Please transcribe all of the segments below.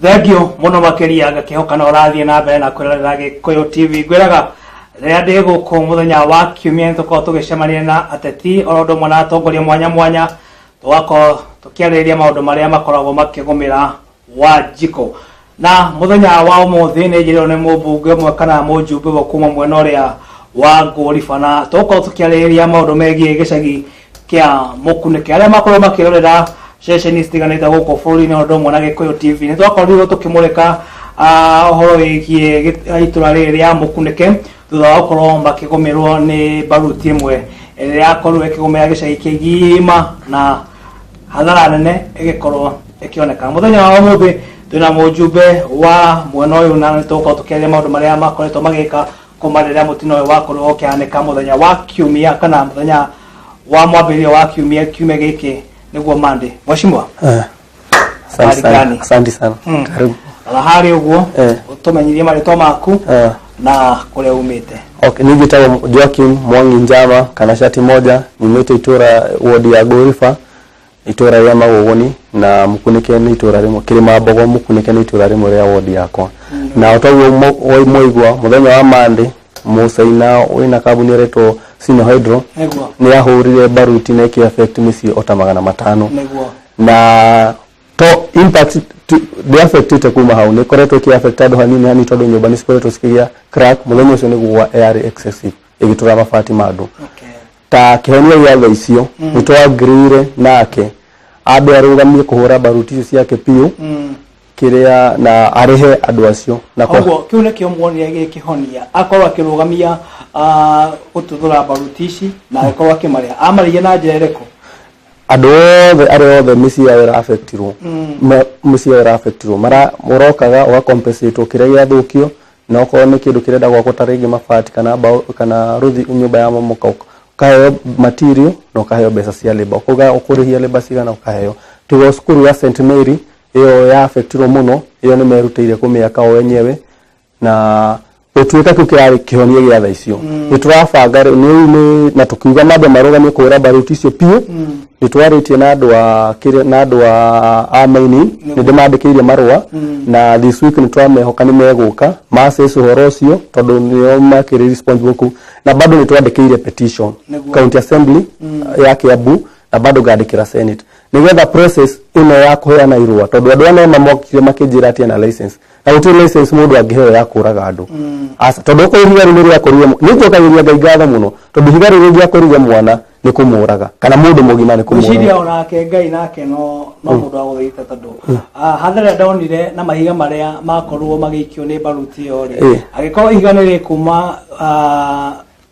Thengio mũno makĩria. Ngakĩhoka na ũrathiĩ na mbere na kwĩrorera Gĩkũyũ TV. Ngwĩraga rĩrĩa ndĩ gũkũ mũthenya wa kiumia, nĩ tũkoragwo tũgĩcemania na ateti oro ũndũ ũmwe na atongoria mwanya mwanya, tũgakorwo tũkĩarĩrĩria maũndũ marĩa makoragwo makĩgũmĩra Wanjikũ. Na mũthenya wa ũmũthĩ nĩ njĩrĩrwo nĩ mũmbunge ũmwe kana mũjumbe ũmwe kuma mwena ũrĩa wa Ngũriba, na tũgũkorwo tũkĩarĩrĩria maũndũ megiĩ gĩcagi kĩa Mũkunĩke. Arĩa makorwo makĩrorera ceceni citiganĩte gũkũ bũrũri-inĩ ũndũ ũmwe na Gĩkũyũ TV, nĩ twakorirwo tũkĩmũrĩka ũhoro wĩgiĩ itũra rĩrĩ rĩa Mũkunĩke thutha wa gũkorwo makĩgũmĩrwo nĩ baruti ĩmwe ĩrĩa yakorirwo ĩkĩgũmĩra gĩcagi kĩgima na hathara nene ĩgĩkorwo ĩkĩoneka. Mũthenya wa ũmũthĩ twĩna mũjumbe wa mwena ũyũ, na nĩ tũgũkorwo tũkĩaria maũndũ marĩa makoretwo magĩka kuma rĩrĩa mũtino ũyũ wakorwo ũkĩhanĩka mũthenya wa kiumia, kana mũthenya wa mwambĩrĩrio wa kiumia gĩkĩ, nĩguo Monday. Mheshimiwa, Asante habari sana. gani? Asante sana. Karibu. Na harĩ ũguo, ũtũmenyithie marĩtwa maku na kũrĩa umĩte. Okay, niĩ njĩtagwo Joaquim Mwangi Njama kana shati moja, nyumĩte itũra ward ya Ngũriba, itũra rĩa Magũgũni, na Mũkunĩke nĩ itũra rĩmwe, Kĩrĩma Mbogo Mũkunĩke nĩ itũra rĩmwe rĩa ward yakwa. Na o toguo mwaigua, mũthenya wa Monday Mũcaina wĩna kambuni ĩretwo Sinohydro nĩ ahũrire baruti na ĩkĩ affect mĩciĩ ota 500. Na to impact ndĩ affectĩte kuma hau, nĩ ĩkoretwo ĩkĩ affect andũ hanini hanini, tondũ nyũmba nĩ cikoretwo cikĩgĩa crack. Mũthenya ũcio nĩguo yarĩ excessive, ĩgĩtũra mabati ma andũ. Ta kĩhonia gĩa thaa icio, nĩ twagĩrĩire nake ambe arũgamie kũhũra baruti icio ciake biũ kĩrĩa na arĩhe andũ acio na Koguo kĩu nĩkĩo muonire gĩ kĩhonia, akorwo akĩrũgamia gũtuthũra baruti ici na agĩkorwo akĩmarĩha. Amarĩhia na njĩra ĩrĩkũ? Andũ othe, arĩa othe mĩciĩ yao ĩra-affectirwo, mĩciĩ yao ĩra-affectirwo, mara ũrokaga ũgacompensatwo kĩrĩa gĩathũkio, na okorwo nĩ kĩndũ kĩrenda gwakwo ta rĩngĩ mabati kana mbaũ kana rũthi, nyũmba ya momoka, ũkaheo material na ũkaheo mbeca cia labour. Ũkauga ũkũrĩhia labour cigana, ũkaheo. Tigo cukuru ya St Mary ĩyo ya affectirwo mũno, ĩyo nĩ merutĩire kũmĩaka o wenyewe, na gũtuĩka kĩu kĩrarĩ kĩhonia gĩa thaa icio. Nĩ tũrabanga rĩu nĩ na tũkiuga mambe marũgamie kũhũra baruti icio biũ. Nĩ twarĩtie na andũ a kĩrĩa, na andũ a mining, nĩ ndĩmandĩkĩire marũa, na this week nĩ twamehoka nĩ megũka ma-assess ũhoro ũcio, tondũ nĩo makĩrĩ responsible kũu. Na bado nĩ twandĩkĩire petition county assembly ya Kiambu, na bado ngandĩkĩra senate, nĩgetha process ĩno ya kũheana irũa, tondũ andũ aya nema mokire makĩnjĩra atĩ ena license, na gũtirĩ license mũndũ angĩheo ya kũraga andũ. Aca, tondũ okorwo ihiga rĩu nĩ rĩakorire, nĩ njokagĩria Ngai ngatho mũno, tondũ ihiga rĩu rĩngĩakorire mwana nĩ kũmũraga, kana mũndũ mũgima nĩ kũmũraga. Gwĩciria onake Ngai nake no mũndũ wa gũthaitha, tondũ hathara ndonire na mahiga marĩa makorirwo magĩikio nĩ baruti ĩyo rĩ, angĩkorwo ihiga nĩ rĩkuma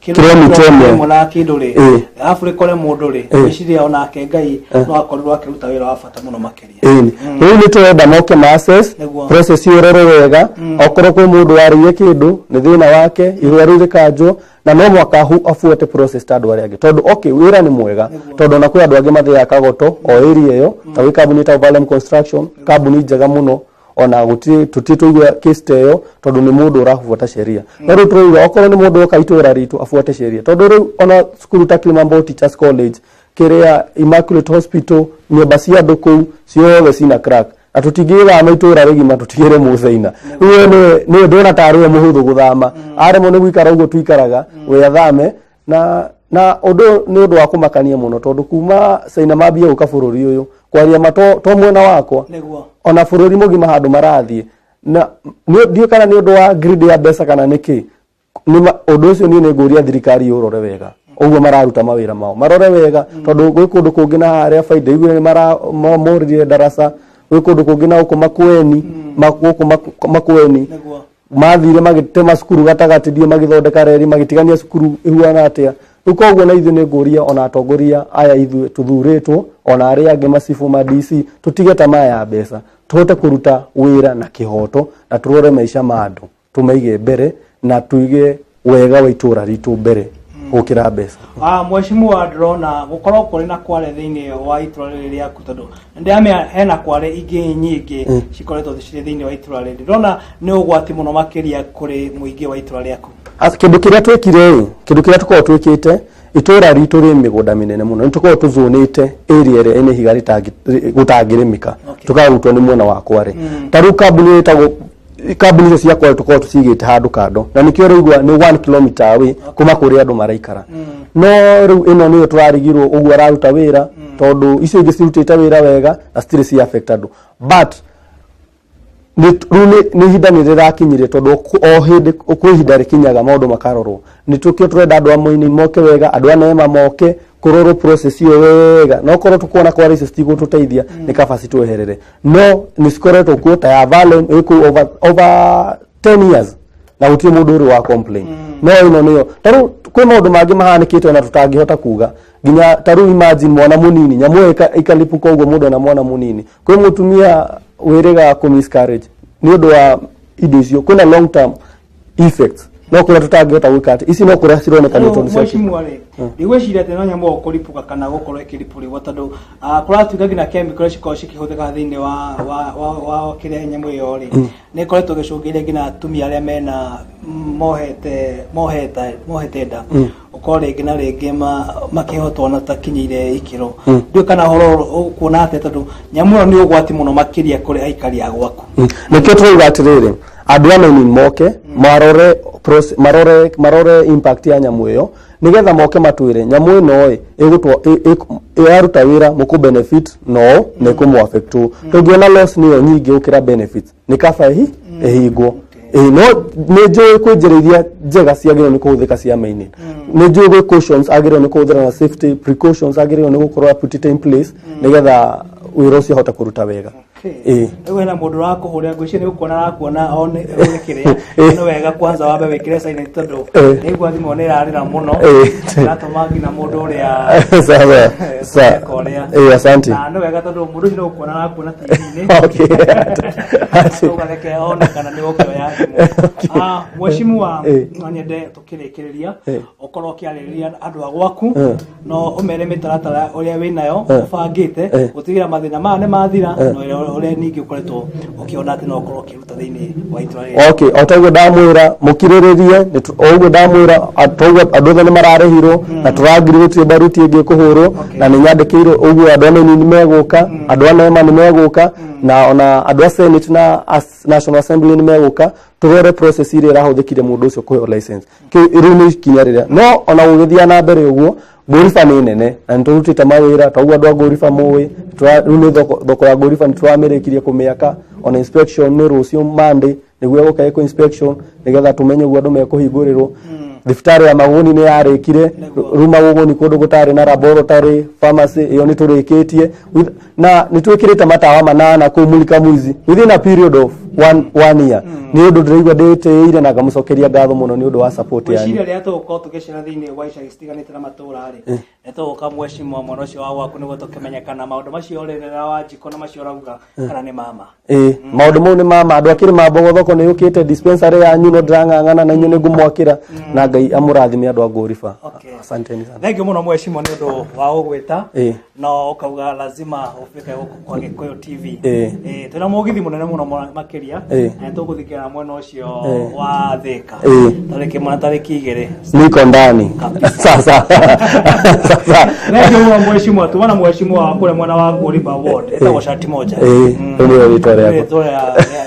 Kilomita ĩmwe. Ĩmwe na kĩndũ rĩ, arabu rĩkore mũndũ rĩ, gwĩciria onake Ngai no akorirwo akĩruta wĩra wa bata mũno makĩria. Ĩni, rĩu nĩ tũrenda moke ma assess process ĩyo, ĩrorwo wega. Okorwo kwĩ mũndũ warĩire kĩndũ, nĩ thĩna wake, irũa rĩu rĩkanjwo, na no mwaka abuate process ta andũ arĩa angĩ, tondũ okay, wĩra nĩ mwega, tondũ ona kwĩ andũ angĩ mathiaga kagoto o area ĩyo, ta gwĩ kambuni ĩtagwo Valem Construction, kambuni njega mũno, ona gũtirĩ tũtirĩ tũigua case ta ĩyo, tondũ nĩ mũndũ ũrabuata sheria. No rĩu tũrauga okorwo nĩ mũndũ oka itũra ritũ, abuate sheria, tondũ rĩu ona cukuru ta Kilimambo Teachers College, kĩrĩa Immaculate Hospital, nyũmba cia andũ kũu ciothe cina crack, na tũtingĩgĩthama itũra rĩgima tũtigĩre mũcaina. Rĩu we nĩwe ndĩrona tarĩ we mũhũthũ gũthama, aremwo nĩ gũikara ũguo tuikaraga, we athame. Na ũndũ ũyũ nĩ ũndũ wa kũmakania mũno, tondũ kuma China mambie gũka bũrũri ũyũ, kwaria ma, to mwena wakwa, ona bũrũri mũgima handũ marathiĩ na ndiũĩ kana nĩ ũndũ wa greed ya mbeca kana nĩ kĩ. Ũndũ ũcio niĩ nĩ ngũria thirikari ũrore wega ũguo mararuta mawĩra mao, marore wega, tondũ gwĩ kũndũ kũngĩ na harĩa baida iguire nĩ maramorire ndaraca, gwĩ kũndũ kũngĩ na gũkũ Makueni, gũkũ Makueni mathire magĩtema cukuru gatagatĩ, ndiũ magĩthondeka reri, magĩtigania cukuru ĩhuana atĩa. Rĩu koguo na ithuĩ nĩ ngũria ona atongoria aya ithuĩ tũthurĩtwo, ona arĩa angĩ macibũ ma DC, tũtige tamaa ya mbeca, tũhote kũruta wĩra na kĩhoto, na tũrore maica ma andũ, tũmaige mbere, na tũige wega wa itũra ritũ mbere gũkĩra mbeca. Mheshimiwa, ndĩrona gũkorwo kũrĩ na kware thĩinĩ wa itũra rĩrĩ rĩaku, tondũ nĩndĩramenya hena kware ingĩ nyingĩ cikoretwo cirĩ thĩinĩ wa itũra rĩrĩ. Ndĩrona nĩ ũgwati mũno makĩria kũrĩ mũingĩ wa itũra rĩaku. Kĩndũ kĩrĩa twĩkire ĩ, kĩndũ kĩrĩa tũkoragwo twĩkĩte, itũra ritũ rĩ mĩgũnda mĩnene mũno, nĩ tũkoragwo tũzũnĩte area ĩrĩa ĩna ihiga gũtangĩrĩmĩka. Tũkarutwo nĩ mwena wa Kware. Ta rĩu kambuni ĩtagwo kambuni icio cia Kware tũkoragwo tũcigĩte handũ kando, na nĩkĩo ũraigua nĩ 1 kilometer away kuma kũrĩa andũ maraikara. No rĩu ĩno nĩyo tũrarigirwo ũguo araruta wĩra, tondũ icio ingĩ cirutĩte wĩra wega na citirĩ cia affect andũ, but rĩu nĩ ihinda nĩ rĩrakinyire, tondũ o hĩndĩ kwĩ ihinda rĩkinyaga maũndũ makarorwo. Nĩ tũkĩo tũrenda andũ a Moini moke wega, andũ a Neema moke kũrorwo process ĩyo wega, na okorwo tũkuona kwara icio citigũtũteithia, nĩ kaba citweherere. No nĩ cikoretwo kuo ta ya Valem ĩ kũu over 10 years na gũtirĩ mũndũ ũrĩ wa complain. No ĩno nĩyo ta rĩu kwĩ maũndũ mangĩ mahanĩkĩte ona tũtangĩhota kuga. Nginya ta rĩu imagine mwana mũnini, nyamũ ĩyo ĩkalipũka ũguo, mũndũ ena mwana mũnini, kwĩ mũtumia wĩrĩga kũ miscarriage nĩ ũndũ wa indo icio. Kwĩna long term effects, no kũrĩa tũtangĩhota gwĩka atĩ ici no kũrĩa cironeka nĩ tondũ Mheshimiwa rĩ, ndigwĩciria atĩ no nyamũ kũripũka kana gũkorwo ĩkĩripũrĩrwo, tondũ kũratuĩka nginya chemical cikorwo cikĩhũthĩka thĩinĩ wa kĩrĩa nyamũ ĩyo rĩ, nĩ ĩkoretwo ĩgĩcũngĩrĩria nginya atumia arĩa mena mohete nda ũkorwo rĩngĩ na rĩngĩ makĩhotwo na takinyĩire ikĩro. Ndiũĩ kana ũhoro ũkuona atĩa, tondũ nyamũ ĩyo nĩ ũgwati mũno makĩria kũrĩ aikari a gwaku. Nĩkĩo tũrauga atĩrĩrĩ, andũ a Maini moke marore marore impact ya nyamũ ĩyo, nĩgetha moke matwĩre nyamũ ĩno ĩ ĩgũtwa yaruta wĩra mũkũ benefit no na ĩkũmũ affect ũũ. Tũngĩona loss nĩyo nyingĩ gũkĩra benefits, nĩ kaba ĩhingwo. Ĩĩ, no nĩ njũĩ kwĩ njĩra iria njega ciagĩrĩirwo nĩ kũhũthĩka cia mining. Nĩ njũĩ gwĩ cautions agĩrĩirwo nĩ kũhũthĩra na safety precautions agĩrĩirwo nĩ gũkorwo put in place nĩgetha wĩra ũcio ahote kũruta wega. Ĩĩ. Rĩu hena mũndũ ũrakũhũrĩra, ngwĩciria nĩ gũkuona arakuona one ũgĩkĩrĩa. Nĩ wega kwanza wambe wĩkĩre silent, tondũ nĩigua thimũ nĩ ĩrarĩra mũno, ĩratũma nginya mũndũ ũrĩa Sawa sawa. eka ũrĩa. Ĩĩ, asante. Na nĩ wega, tondũ mũndũ ũcio nĩ gũkuona arakuona TV-inĩ. Ũgareke one kana nĩ ũkĩoya thimũ. Mheshimiwa, no nyende tũkĩrĩkĩrĩria ũkorwo ũkĩarĩrĩria andũ a gwaku, no ũmere mĩtaratara ũrĩa wĩnayo ũbangĩte gũtigĩra mathĩna maya nĩ mathira, na ũrĩa ningĩ ũkoretwo ũkĩona atĩ no ũkorwo ũkĩruta thĩinĩ wa itũra rĩrĩ. Okay, o taguo ndamwĩra mũkirĩrĩrie, o ũguo ndamwĩra, toguo andũ othe nĩ mararĩhirwo na tũrangiri gũtirĩ baruti ĩngĩ ĩkũhũrwo, na nĩ nyandĩkĩirwo ũguo andũ a Maini nĩ megũka, andũ a Neema nĩ megũka, na ona andũ a Senate na National Assembly nĩ megũka tũrore process ĩrĩa ĩrahũthĩkire mũndũ ũcio kũheo license. Kĩu rĩu nĩ ikinya rĩrĩa no ona gũgĩthiĩ na mbere ũguo. Ngũriba nĩ nene na nĩ tũrutĩte mawĩra toguo andũ a Ngũriba mũĩ. Rĩu nĩ thoko ya Ngũriba nĩ tũramĩrĩkirie kũmĩaka. Ona inspection nĩ rũciũ Monday nĩguo ĩgũka ĩkwo inspection, nĩgetha tũmenye ũguo andũ mekũhingũrĩrwo. Thibitarĩ ya Magũgũni nĩ yarĩkire. Rĩu Magũgũni kũndũ gũtarĩ na laboratory, pharmacy ĩyo nĩ tũrĩkĩtie. Na nĩ twĩkĩrĩte matawa 8 kũu Mulika Mwizi within a period of one year. Nĩ ũndũ ndĩraigua ndĩtĩĩire na ngamũcokeria ngatho mũno nĩ ũndũ wa support yanyu. Ngwĩciria rĩrĩa tũgũkorwo tũgĩcera thĩinĩ wa icagi citiganĩte na matũra rĩ, nĩ tũgũka, mheshimiwa, mwena ũcio wa gwaku, nĩguo tũkĩmenye kana maũndũ macio rĩrĩa wa njiko na macio ũrauga kana nĩ mama. Ĩĩ, maũndũ mau nĩ mama. Andũ a Kĩrĩma Mbogo, thoko nĩ yũkĩte, dispensary yanyu no ndĩrang'ang'ana na inyuĩ nĩ ngũmwakĩra, na Ngai amũrathime andũ a Ngũriba. Asanteni sana. Thank you mũno, mheshimiwa, nĩ ũndũ wa gũgwĩta no ũkauga lazima ũfike gũkũ kwa Gĩkũyũ TV. Twĩna mũgithi mũnene mũno makĩria na nĩtũgũthikĩra mwena ũcio wa Thĩka tarĩki 1 na tarĩki 2. Niko ndani. Kabisa. Sasa sasa. Thank you mũno, mheshimiwa. Tumana mheshimiwa wa kũrĩa mwena wa Ngũriba ward etagwo Shati Moja. Ĩĩ, rĩu nĩrĩo rĩtwa rĩakwa. Rĩtwa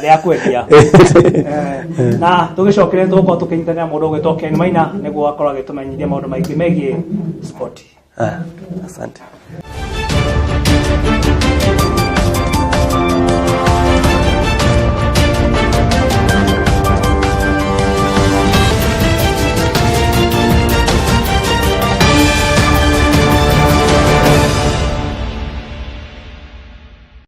rĩa kwendia. Na tũgĩcokere tũgũkorwo tũkĩnyitanĩra mũndũ ũgwĩtwo Ken Maina nĩguo akorwo agĩtũmenyithia maũndũ maingĩ megiĩ sport. Ah, asante.